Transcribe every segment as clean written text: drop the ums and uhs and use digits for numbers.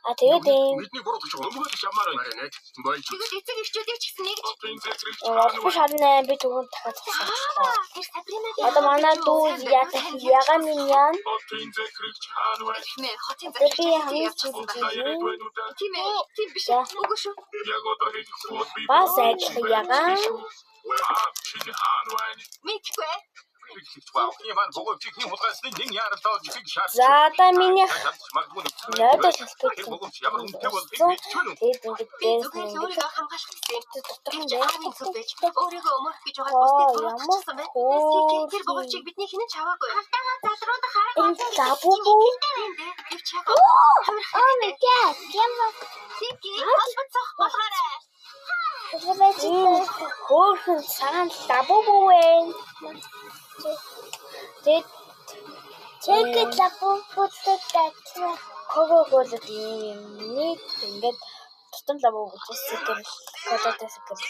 А тэгээд ийм Бидний буруудах чинь өмгөөлөж ямаар байна. Маринет болж. Тэгвэл эцэг эхчүүдийг ч гэсэн нэг ч Хотын захирагч улбан шарны би түрүүн дахиад зогсоочлаа. Тэр Сабринагийн Одоо манай дүү ягаан минь яана. Хотын захирагч хаан байна. Мэ хотын Одоо би захирагч хамгийн явчихсан сүүлд байна. Ирээд байна уу да? Тийм ээ. Тийм биш. За. Үгүй шүү. Яг одоо хэлэхгүй бол би Бас адилхан ягаан. Аав чинь хаан байна. Мэдхгүй. Охины маань богоочийг хэн хулгайлсныг нэн яаралтай жихийг шаарч. За одоо миний магадгүй ноёдол Тэр богооч ямар үнэтэй болдгийг мэдж байна уу? Тэгээд ингээд Би дээрээс зүгээр нь л ингээд өөрийгөө хамгаалах гэсэн юм. доторх Гэвч нь аавын зүг байж өөрийгөө өмөрөх гэж байгаад Оо, бусдыг ямар буруутгачихсан байна. хөөрхөн. Тэр богоочийг бидний хэн ч аваагүй. Халтагаа залруудах арга Энэ лабубу. Гэвч яг хамрах Oh my god. Ямар Тики холбоцох болгоорой. Энэ хөөрхөн цагаан лабубу байна. Тэгээд Чэкэт лабубутай дадлаа. Кока-кола ийм нэг ингээд тутам лабубу гэж колотой сэтгэл.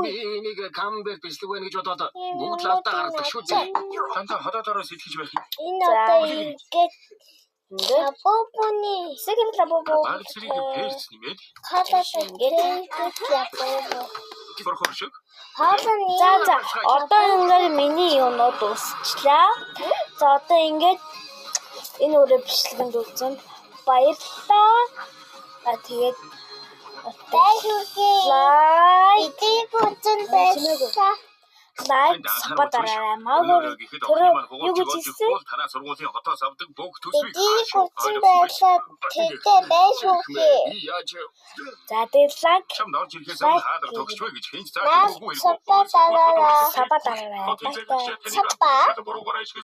Би энийг камбер бислэг байна гэж бодоод бүгд лавдаа гаргадаг шүү дээ. Дандаа ходоодороо сэтгэж байх юм. Энэ За. одоо ингээд Ингээд лабубуны сэтгэл лабубу. Баг зэрэг перц нэмээд хоолой ингээд лабубу. борхор шиг Хоолой За за одоо ингээд миний юмнууд дуусчлаа. За одоо ингээд энэ өрөө бичлэгэнд үзсэн баярлалаа. А тэгээд Баярлалаа. лайк, Эдийг үзэн баярлалаа. лайк, саба дараарай. Магар гэхэд тэр охины маань юу богооч гэж болж хэлсэн? бол танаа сургуулийн хотоос авдаг бүх төсвийг Эдийг хаашаа үзэн баярлалаа. Тэдээ баярлалаа. Би яаж За тэгээд лайк, чамд орж ирэхээс өмнө хаалга тогтч вэ гэж хэн ч зааж Лайк, өгөөгүй саба дараарай. саба дараарай. Хотын Баярлалаа. захирагч Саба. буруугаар ашигласан.